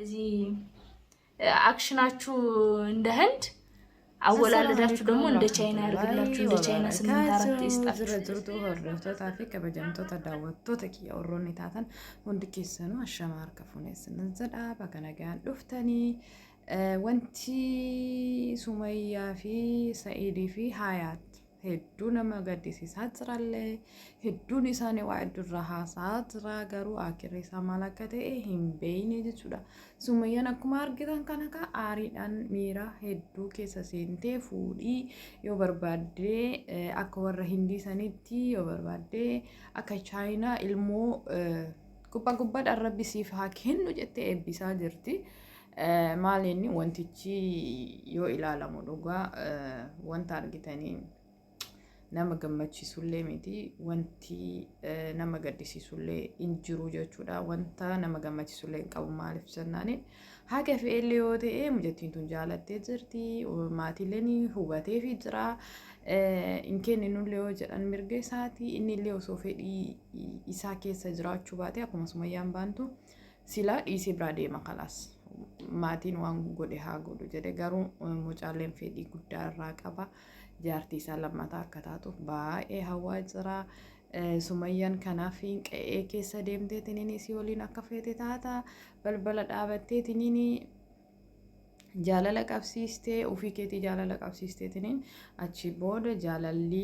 እዚህ አክሽናችሁ እንደ ህንድ አወላለዳችሁ Assalaamu ደግሞ alaikum እንደ ቻይና ያርግላችሁ። warahmatullahi እንደ ቻይና ስምንት አራት wabarakaatuh. ይስጣችሁ። Jira jirtu hordoftootaa fi kabajamtoota daawwattoota kiyya warroonni taatan hundi keessanuu ashama harka fuuneessinan jedha. Bakka nagaan dhuftanii wanti Sumayyaa fi Sa'iidii fi Hayaat hedduu nama gaddisiisaa jirallee hedduun isaanii waa hedduurra haasa'aa jira garuu akirri isaa maal akka ta'e hin beekne jechuudha. Sumayyaan akkuma argitan kana ka aariidhaan miira hedduu keessa seentee fuudhii yoo barbaaddee akka warra hindii sanitti yoo barbaaddee akka chaayinaa ilmoo gubbaa gubbaadhaan rabbi siif haa kennu jettee eebbisaa jirti. Maal inni wantichi yoo ilaalamu dhugaa wanta argitanii nama gammachiisullee miti wanti nama gaddisiisullee hin jiru jechuudha. Wanta nama gammachiisullee hin qabu maaliif jennaani haga fe'ellee yoo ta'e mucattiin tun jaalattee jirti maatiileen hubateefi jira hin kenninullee yoo jedhan mirga isaati innillee osoo fedhii isaa keessa jiraachuu baate akkuma sumayyaan baantu silaa dhiisee biraa deema kalaas maatiin waan godhe haa godhu jedhe garuu mucaalleen fedhii guddaa irraa qaba. Jaartii isaa lammataa akka taatuuf baay'ee hawwaa jira. Sumayyaan kanaaf qe'ee keessa deemteetiniin isii waliin akka feete taata balbala dhaabatteetiniin jaalala qabsiistee ofii keetii jaalala qabsiisteetiniin achi booda jaalalli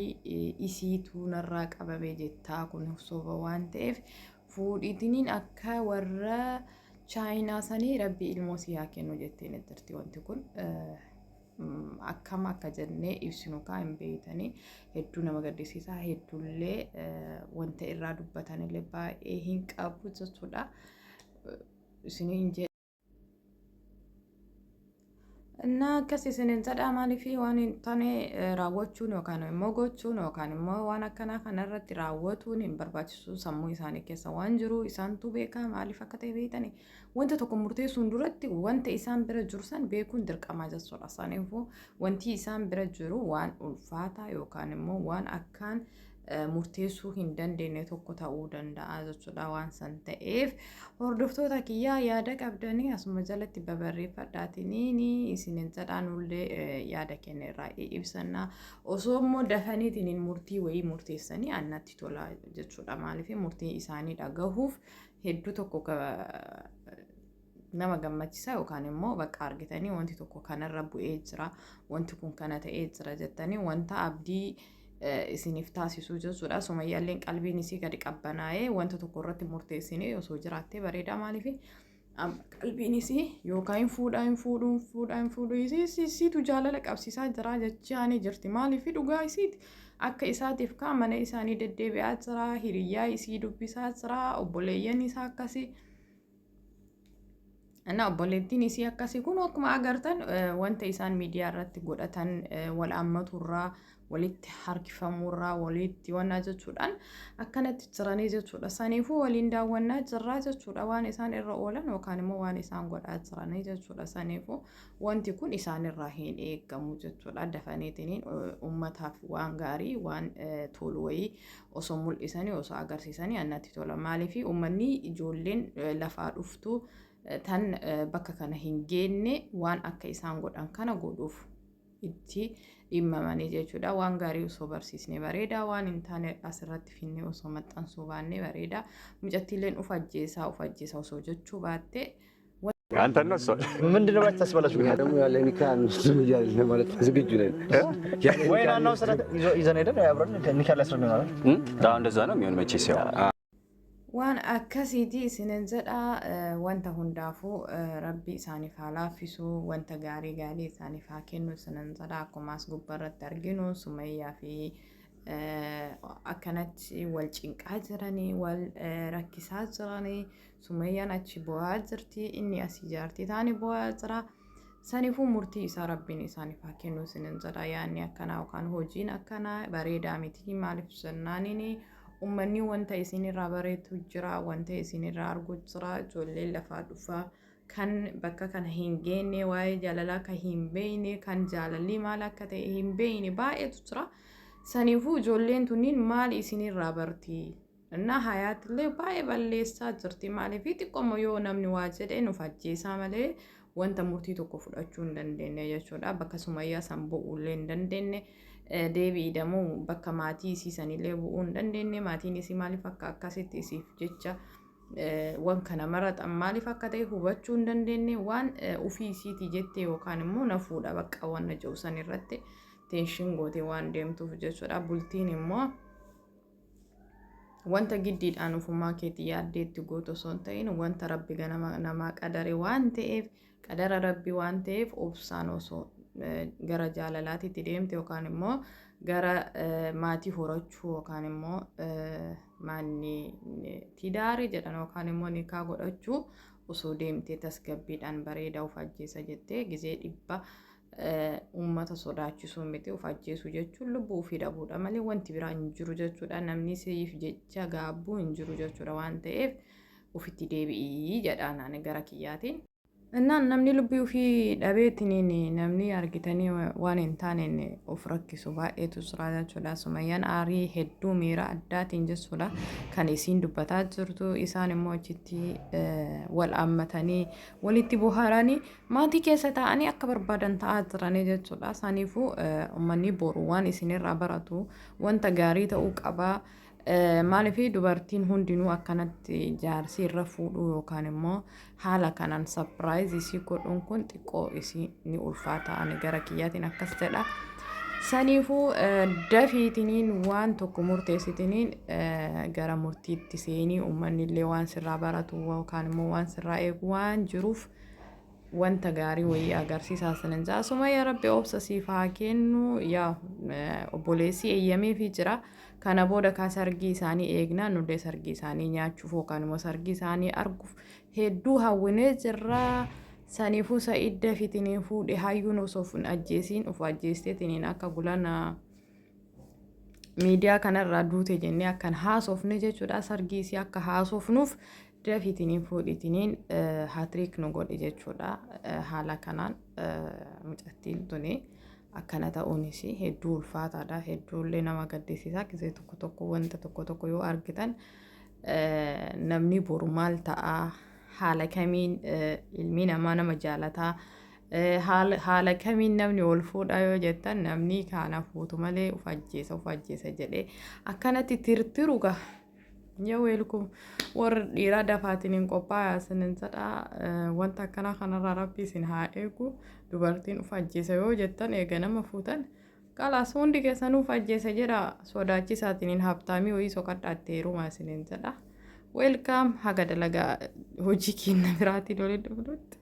isiituu narraa qabame jettaa kun soba waan ta'eef fuudhiitiniin akka warra chaayinaa sanii rabbi ilmoo si haa kennu jetteen jirti wanti kun. Akkam akka jennee ibsinu kaa hin beeytanii hedduu nama gaddisiisaa hedduullee wanta irraa dubbatanillee baay'ee hin qabu jechuudha. Isiniin jedha. እና akkas isinin jedha maaliif waan hin taane raawwachuun yookaan immoo gochuun yookaan immoo waan akkanaa kanarratti raawwatuun hin barbaachisu sammuu isaanii keessa waan jiru isaantu beeka maaliif akka ta'e beektani wanta tokko murteessuun duratti wanta isaan bira jiru san beekuun dirqama jechuudha. Saniifuu wanti isaan bira jiru waan ulfaataa yookaan immoo waan akkaan murteessuu hin dandeenye tokko ta'uu danda'a jechuudha waan san ta'eef hordoftoota kiyyaa yaada qabdanii asuma jalatti babarreeffadhaatiniin isinin jedhaanullee yaada keenya irraa ibsannaa osoo immoo dafaniitiin murtii wayii murteessanii annatti tola jechuudha maaliif murtii isaanii dhagahuuf hedduu tokko nama gammachiisa yookaan immoo bakka argitanii wanti tokko kanarra bu'ee jira wanti kun kana ta'ee jira jettanii wanta abdii isiniif taasisuu jechuudha. Sumayyaalleen qalbiin isii gadi qabbanaa'ee wanta tokko irratti murteessinee osoo jiraattee bareedaa maaliif qalbiin isii yookaan hin fuudhaa hin fuudhuu hin fuudhaa hin fuudhuu isii isiitu jaalala qabsiisaa jira jechaanii jirti maaliif dhugaa isiiti akka isaatiif kaa mana isaanii deddeebi'aa jira hiriyyaa isii dubbisaa jira obboleeyyan isaa akkasii. እና obboleettiin isii akkasii kun akkuma agartan wanta isaan miidiyaa irratti godhatan wal ammaturraa walitti harkifamuurraa walitti wannaa jechuudhaan akkanatti jiranii jechuudha. Saniifuu waliin daawwannaa jirraa jechuudha waan isaan irra oolan yookaan immoo waan isaan godhaa jiranii jechuudha. Saniifuu wanti kun isaanirraa hin eeggamu jechuudha. Dafaniitiin uummataaf waan gaarii waan tolu wayii osoo mul'isanii osoo agarsiisanii annatti tola. Maaliif uummanni ijoolleen lafaa dhuftu tan bakka kana hin geenne waan akka isaan godhan kana godhuuf itti dhimmamanii jechuudha. Waan gaarii osoo barsiisne bareeda, waan hin taane asirratti finne osoo maxxansuu baanne bareeda. Mucattiileen uf ajjeesaa uf ajjeesaa osoo jechuu baatte አንተ ነው እሷ ምንድን ነው ብላችሁ ታስባላችሁ? እኛ ደግሞ ያለ ኒካ አንወስድም እያልን ማለት ዝግጁ ነን። ያለ ወይ ኒካ ናናው ስረ ይዘን ሄደን አብረን ኒካ ሊያስረን ይሆናል። አዎ እንደዛ ነው የሚሆን መቼስ ያው Waan akkasiiti isinin jedha wanta hundaafuu rabbi isaaniif haa laaffisu wanta gaarii gaarii isaaniif haa kennu isinin jedha akkuma as gubbaarratti arginu Sumayyaa fi akkanatti wal cinqaa jiranii wal rakkisaa jiranii Sumayyaan achi bo'aa jirti inni asii jaartii taani bo'aa jira. Saniifuu murtii isaa rabbiin isaaniif haa kennu isinin jedha yaanni akkanaa yookaan hojiin akkanaa bareedaa miti maaliif jennaaniini uummanni wanta isinirraa bareetu jira wanta isinirraa argu jira ijoolleen lafaa dhufaa kan bakka kana hin geenne waa'ee jaalalaa kan hin beekne kan jaalalli maal akka ta'e hin beekne baay'eetu jira. Saniifuu ijoolleen tunniin maal isinirraa barti? Innaa Hayaatillee baay'ee balleessaa jirti. Maaliif xiqqooma yoo namni waa jedhee nuuf ajjeesaa malee wanta murtii tokko fudhachuu hin dandeenye jechuudha. Bakka Sumayyaa san bu'uullee hin dandeenye. Deebi'i damoo bakka maatii isii sanillee bu'uu hin dandeenye. Maatiin isii maaliif akka akkasitti isiif jecha waan kana maraxan maaliif akka ta'e hubachuu hin dandeenye. Waan ofii isiitii jette yookaan immoo na fuudha bakka waan na jedhu san irratti teenshin gootee waan deemtuuf jechuudha. Bultiin immoo wanta giddiidhaan ofumaa keetii yaaddee itti gootu osoo hin ta'in wanta Rabbi ganama namaa qadare waan ta'eef, qadara Rabbi waan ta'eef, obsaan osoo gara jaalalaatitti deemte yookaan immoo gara maatii horachuu yookaan immoo maanni tidaarii jedhan yookaan immoo nikaa godhachuu osoo deemtee tasgabbiidhaan bareeda. Of ajjeesa jettee gizee dhibba uummata sodaachisuu miti. Of ajjeesuu jechuun lubbuu ofii dhabuudha malee wanti biraa hin jiru jechuudha. Namni siif jecha gaabbuu hin jiru jechuudha. Waan ta'eef ofitti deebi'ii jedhaan ani gara kiyyaatiin. Innaan namni lubbuu ofii dhabeetiniin namni argitanii waan hin taaneen of rakkisu baay'eetu jira jechuudha. Sumayyaan aarii hedduu miira addaatiin jechuudha kan isiin dubbataa jirtu. Isaan immoo achitti wal hammatanii walitti bohaaranii maatii keessa taa'anii akka barbaadan ta'aa jiranii jechuudha. Saniifuu uummanni boru waan isinirraa baratu wanta gaarii ta'uu qaba. Maaliif dubartiin hundinuu akkanatti jaarsii irra fuudhuu yookaan immoo haala kanaan surprise isii godhuun kun xiqqoo isii ni ulfaata. Ani gara kiyyaatiin akkas jedha. Saniifuu dafiitiniin waan tokko murteessitiniin gara murtiitti seenii, uummanni illee waan sirraa baratu yookaan immoo waan sirraa eegu waan jiruuf wanta gaarii wayii agarsiisaa sanan jaa. Sumayya, Rabbi obsa siif haa kennu. Yaa obboleessi eeyyameefii jira. Kana booda kaa sargii isaanii eegnaa. Nullee sargii isaanii nyaachuuf yookaan immoo sargii isaanii arguuf hedduu hawwinee jirra. Saniifuu Sa'id, dafitiniin fuudhe. Hayyuun osoo of hin ajjeesiin, of ajjeesteetiniin akka gulana miidiyaa kanarraa duute jennee akkan haasofne jechuudha. Sargii isii akka haasofnuuf dafitiniin fuudhitiniin hat-trick nu godhe jechuudha. Haala kanaan mucattiin tuni akkana ta'uunis hedduu ulfaataadha. Hedduullee nama gaddisiisa. Gisee tokko tokko wanta tokko tokko yoo argitan namni boru maal ta'a, haala kamiin ilmi namaa nama jaalataa, haala kamiin namni ol fuudha yoo jettan, namni kana fuutu malee uf ajjeesa, uf ajjeesa jedhee akkanatti tirtiru gaa. Yaa weelkum, warri dhiiraa dafaatiin hin qophaa'a isinin jedha. Wanta akkanaa kanarraa Rabbi isin haa eegu. Dubartiin uf ajjeesa yoo jettan, eega nama fuutan kalaas hundi keessanuu uf ajjeesa jedha sodaachisaatiin hin habtaamii wayii soqadhaatti heerumaa isinin jedha. Welcome, haga dalagaa hojii keenya biraatiin waliin dhufnutti.